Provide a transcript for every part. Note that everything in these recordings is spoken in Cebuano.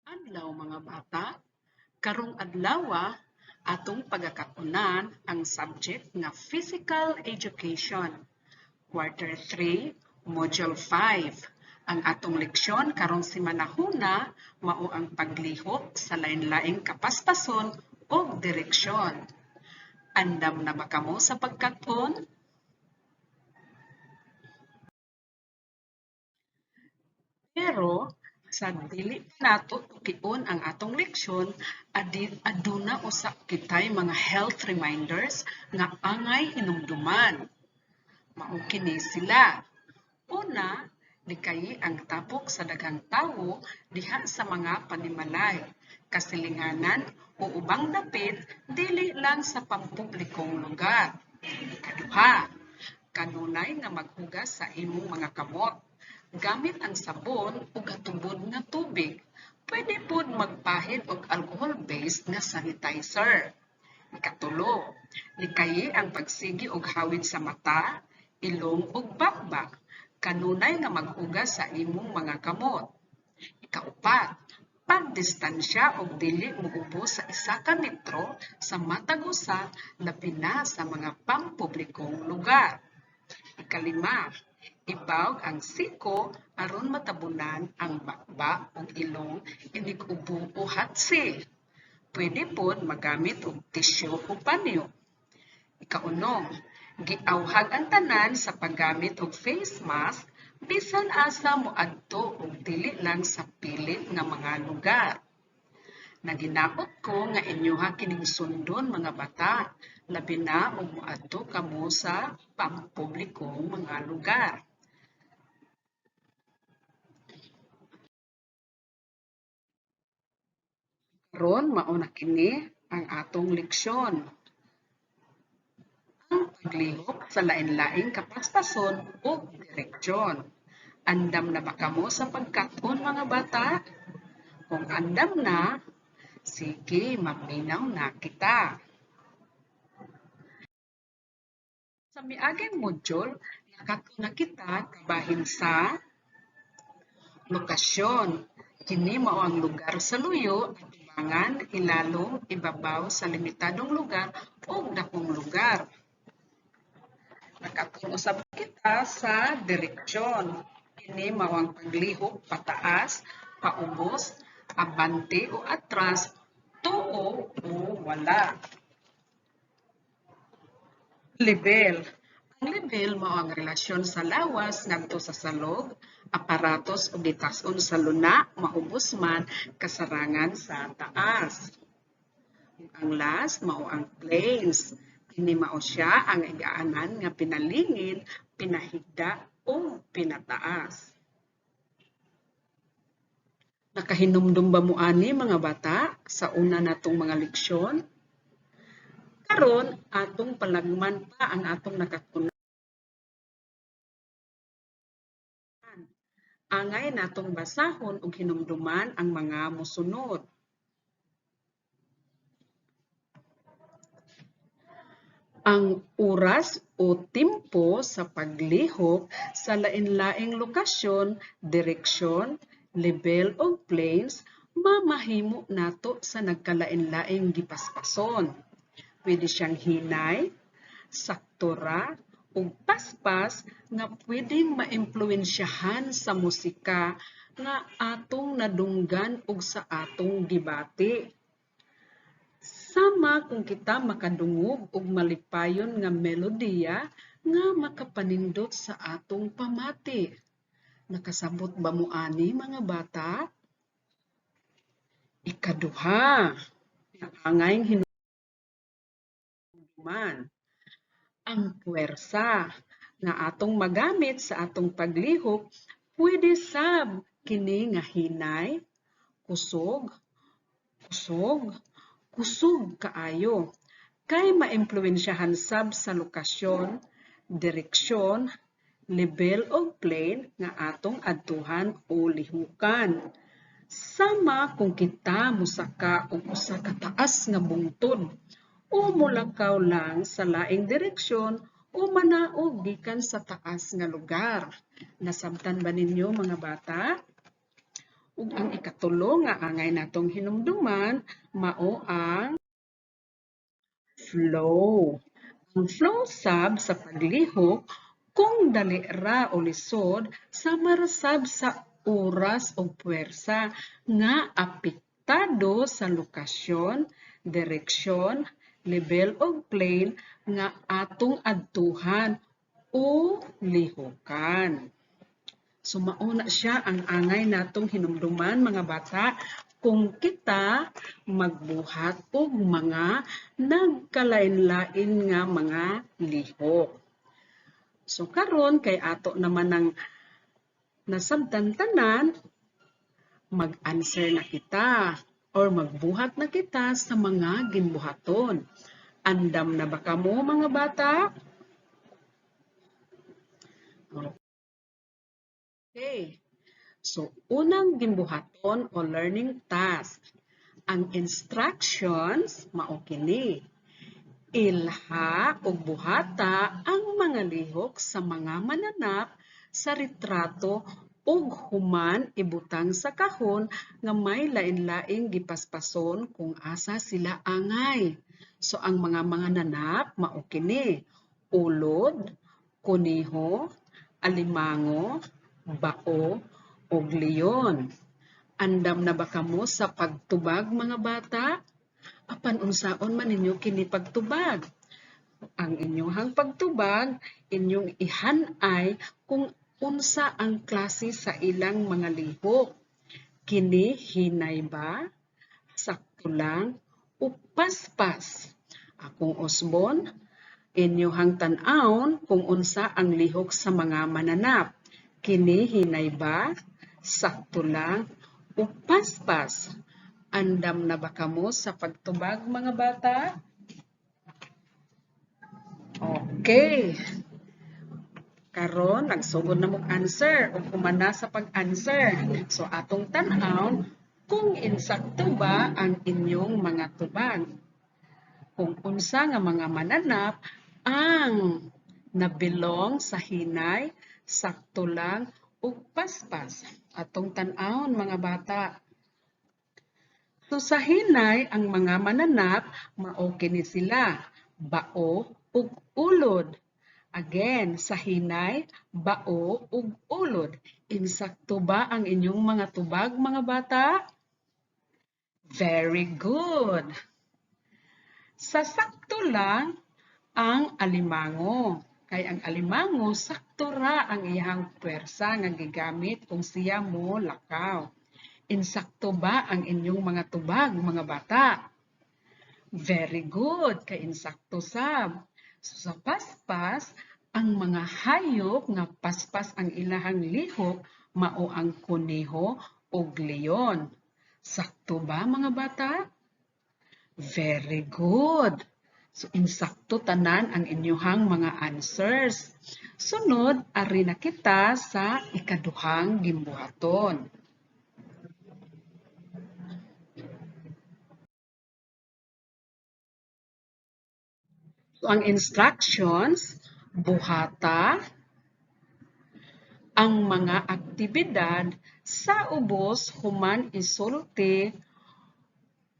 Adlaw, mga bata, karong adlawa atong pagakakunan ang subject nga Physical Education, Quarter 3, Module 5. Ang atong leksyon karong simanahuna mao ang paglihok sa lain-laing kapaspason ug direksyon. Andam na ba kamo sa pagkat-on? Pero sa dili pa nato tukion ang atong leksyon, aduna usa kitay mga health reminders nga angay hinumduman. Mao kini sila. Una, likayi ang tapok sa daghang tawo diha sa mga panimalay, kasilinganan o ubang dapit dili lang sa pampublikong lugar. Ikaduha, kanunay nga maghugas sa imong mga kamot gamit ang sabon ug katubod nga tubig. Pwede pod magpahid og alcohol-based nga sanitizer. Ikatulo, likayi ang pagsigi og hawid sa mata, ilong ug bakbak. Kanunay nga maghugas sa imong mga kamot. Ikaupat, pagdistansya og dili muubo sa 1 ka metro sa matag usa, labi na sa mga pampublikong lugar. Ikalima, ibawg ang siko aron matabunan ang bakba ug ilong inig ubo o hatsi. Pwede pod magamit og tisyu o panyo. Ikaunom, giawhag ang tanan sa paggamit og face mask bisan asa moadto ug dili lang sa pilit nga mga lugar. Naginaot ko nga inyoha kining sundon, mga bata, labi na og moadto kamo sa pampublikong mga lugar. Karon mao na kini ang atong leksyon. Ang paglihok sa lain-laing kapaspason ug direksyon. Andam na ba kamo sa pagkat-on, mga bata? Kung andam na, sige, maminaw na kita. Sa miaging module, nakat-on na kita kabahin sa lokasyon. Kini mao ang lugar sa luyo, atubangan, ilalom, ibabaw sa limitadong lugar ug dakong lugar. Nakat-on usab kita sa direksyon. Kini mao ang paglihok pataas, paubos, abante o atras, tuo o wala. Lebel. Ang lebel mao ang relasyon sa lawas ngadto sa salog, aparatos o gitas-on sa luna, maubos man, kasarangan sa taas. Ang last mao ang planes. Kini mao siya ang igaanan nga pinalingin, pinahigda o pinataas. Nakahinumdum ba mo ani, mga bata, sa una natong mga leksyon? Karon atong palagman pa ang atong nakat-unan. Angay natong basahon ug hinumduman ang mga mosunod. Ang oras o tempo sa paglihok sa lain-laing lokasyon, direksyon, level o planes mamahimo nato sa nagkalain-laing gipaspason. Pwede siyang hinay, sakto ra, ug paspas nga pwedeng maimpluwensyahan sa musika nga atong nadunggan ug sa atong gibati. Sama kung kita makadungog og malipayon nga melodiya nga makapanindot sa atong pamati. Nakasabot ba mo ani, mga bata? Ikaduha, angay hinumduman ang puwersa nga atong magamit sa atong paglihok. Pwede sab kini nga hinay, kusog, kusog, kusog kaayo, kay maimpluwensyahan sab sa lokasyon, direksyon, level og plane nga atong adtuhan o lihukan. Sama kung kita mosaka og usa ka taas nga bungtod o molakaw lang sa laing direksyon o manaog gikan sa taas nga lugar. Nasabtan ba ninyo, mga bata? Ug ang ikatulo nga angay natong hinumduman mao ang flow. Ang flow sab sa paglihok kung dali ra o lisod sama ra sab sa oras ug puwersa nga apektado sa lokasyon, direksyon, lebel ug plane nga atong adtuhan o lihokan. So mao na siya ang angay natong hinumduman, mga bata, kung kita magbuhat og mga nagkalain-lain nga mga lihok. So karon kay ato naman ang nasabtan tanan, mag-answer na kita or magbuhat na kita sa mga ginbuhaton. Andam na ba kamo, mga bata? Okay. So, unang ginbuhaton o learning task. Ang instructions mao kini. Ilha ug buhata ang mga lihok sa mga mananap sa retrato ug human ibutang sa kahon nga may lain-laing gipaspason kung asa sila angay. So ang mga mananap mao kini: ulod, kuneho, alimango, bao, ug leon. Andam na ba kamo sa pagtubag, mga bata? Apan unsaon man ninyo kini pagtubag? Ang inyong pagtubag, inyong ihanay kung unsa ang klase sa ilang mga lihok. Kini hinay ba? Sakto lang? O paspas? Akong usbon, inyuhang tan-awon kung unsa ang lihok sa mga mananap. Kini hinay ba? Sakto lang? O paspas? Andam na ba kamo sa pagtubag, mga bata? Okay. Karon nagsugod na mo answer ug humana sa pag-answer. So atong tan-awon kung insakto ba ang inyong mga tubag. Kung unsa nga mga mananap ang nabilong sa hinay, sakto lang, ug paspas. Atong tan-awon, mga bata. So sa hinay, ang mga mananap mao kini sila, bao ug ulod. Again, sa hinay, bao ug ulod. Insakto ba ang inyong mga tubag, mga bata? Very good. Sa sakto lang, ang alimango. Kay ang alimango, sakto ra ang iyang puwersa nga gigamit kung siya mo lakaw. Insakto ba ang inyong mga tubag, mga bata? Very good, kay insakto sab. So sa paspas, ang mga hayop nga paspas ang ilahang lihok mao ang kuneho ug leon. Sakto ba, mga bata? Very good. So insakto tanan ang inyuhang mga answers. Sunod, ari na kita sa ikaduhang gimbuhaton. So ang instructions, buhata ang mga aktibidad sa ubos human isulti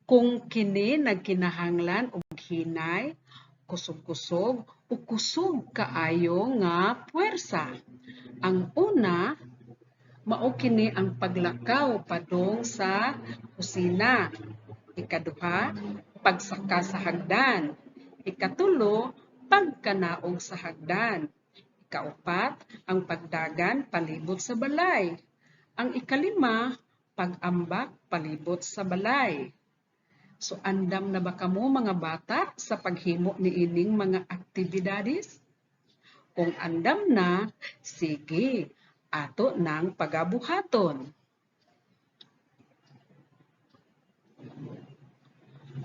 kung kini nagkinahanglan og hinay, kusog-kusog o kusog kaayo nga puwersa. Ang una, mao kini ang paglakaw padung sa kusina. Ikaduha, pagsaka sa hagdan. Ikatulo, pagkanaog sa hagdan. Ikaupat, ang pagdagan palibot sa balay. Ang ikalima, pag-ambak palibot sa balay. So andam na ba kamo, mga bata, sa paghimo niining mga aktibidades? Kung andam na, sige, ato nang pagabuhaton.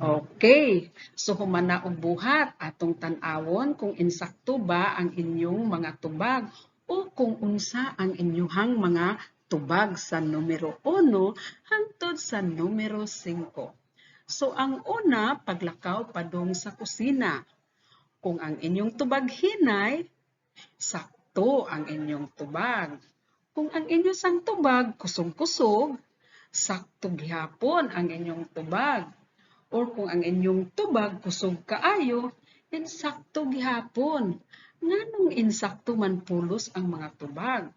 Okay, so human na og buhat, atong tan-awon kung insakto ba ang inyong mga tubag o kung unsa ang inyuhang mga tubag sa numero 1 hangtod sa numero 5. So ang una, paglakaw padung sa kusina. Kung ang inyong tubag hinay, sakto ang inyong tubag. Kung ang inyong sang tubag kusog-kusog, sakto gihapon ang inyong tubag. Or kung ang inyong tubag kusog kaayo, insakto gihapon. Nganong insakto man pulos ang mga tubag?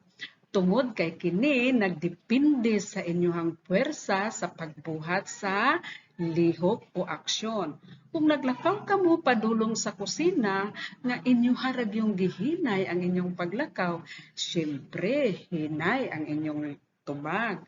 Tungod kay kini nagdepende sa inyong puwersa sa pagbuhat sa lihok o aksyon. Kung naglakaw kamo padulong sa kusina nga inyoha ra gyung gihinay ang inyong paglakaw, syempre hinay ang inyong tubag.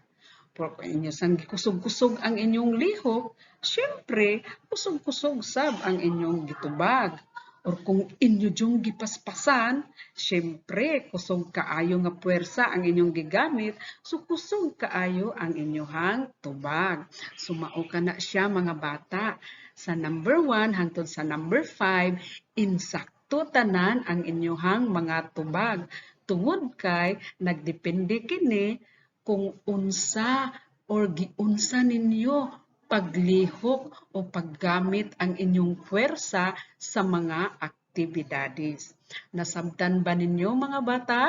Pero kung inyo sang gikusog-kusog ang inyong lihok, syempre kusog-kusog sab ang inyong gitubag. Or kung inyo dyong gipaspasan, syempre kusog kaayo nga puwersa ang inyong gigamit, so kusog kaayo ang inyohang tubag. So mao kana siya mga bata. Sa number 1 hangtod sa number 5, insakto tanan ang inyohang mga tubag. Tungod kay nagdepende kini kung unsa or giunsa ninyo paglihok o paggamit ang inyong puwersa sa mga aktibidades. Nasabtan ba ninyo mga bata?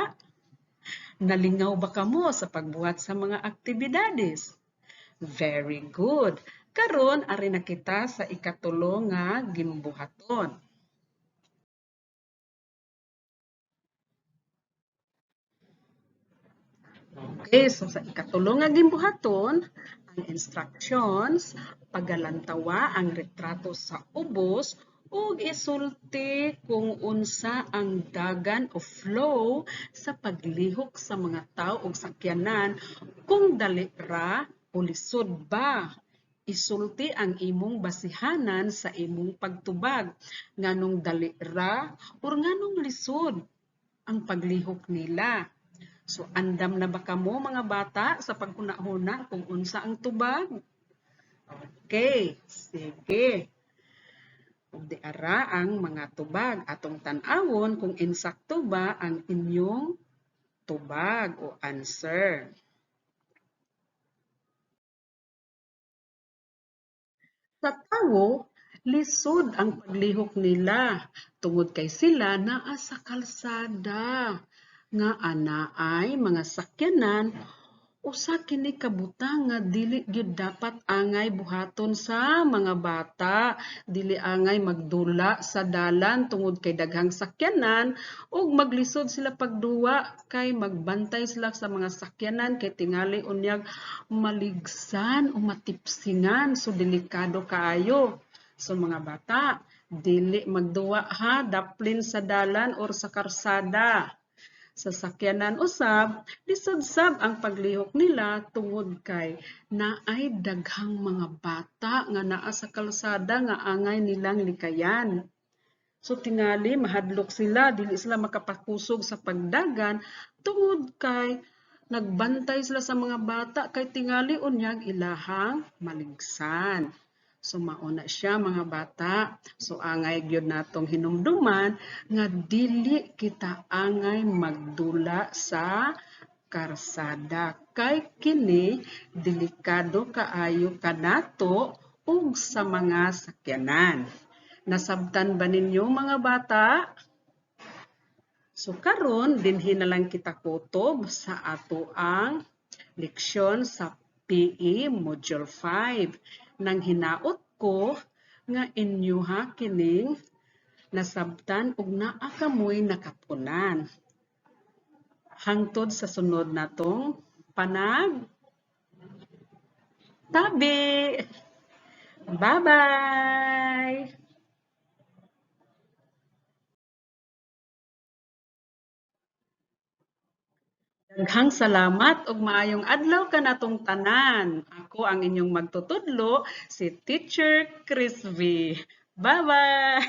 Nalingaw ba kamo sa pagbuhat sa mga aktibidades? Very good! Karon ari na kita sa ikatulo nga gimbuhaton. Okay, so sa ikatulo nga gimbuhaton, ang instructions, pagalantawa ang retrato sa ubos ug isulti kung unsa ang dagan o flow sa paglihok sa mga tawo ug sakyanan kung dali ra o lisod ba. Isulti ang imong basihanan sa imong pagtubag, nganong dali ra or nganong lisod ang paglihok nila. So andam na ba kamo mga bata sa paghuna-huna kung unsa ang tubag? Okay, sige. Ug di ara ang mga tubag. Atong tan-awon kung insakto ba ang inyong tubag o answer. Sa tawo, lisod ang paglihok nila tungod kay sila naa sa kalsada nga anaay mga sakyanan. Usa kini ka butang nga dili gyud dapat angay buhaton sa mga bata. Dili angay magdula sa dalan tungod kay daghang sakyanan ug maglisod sila pagduwa kay magbantay sila sa mga sakyanan kay tingali unyag maligsan o matipsingan, so delikado kaayo. So mga bata, dili magduwa ha, daplin sa dalan or sa karsada. Sa sakyanan usab, lisod sab ang paglihok nila tungod kay naay daghang mga bata nga naa sa kalsada nga angay nilang likayan. So tingali mahadlok sila, dili sila makapakusog sa pagdagan tungod kay nagbantay sila sa mga bata kay tingali unyag ilahang maligsan. So mauna siya mga bata. So angay gyud natong hinumduman nga dili kita angay magdula sa karsada kay kini delikado kaayo kanato ug sa mga sakyanan. Nasabtan ba ninyo mga bata? So karon dinhi na lang kita kutob sa ato ang leksyon sa PE Module 5. Nang hinaot ko nga inyuha kining nasabtan ug naa kamoy nakatunan. Hangtod sa sunod natong panag tabi. Bye-bye! Daghang salamat ug maayong adlaw kanatong tanan. Ako ang inyong magtutudlo, si Teacher Chris V. Bye-bye!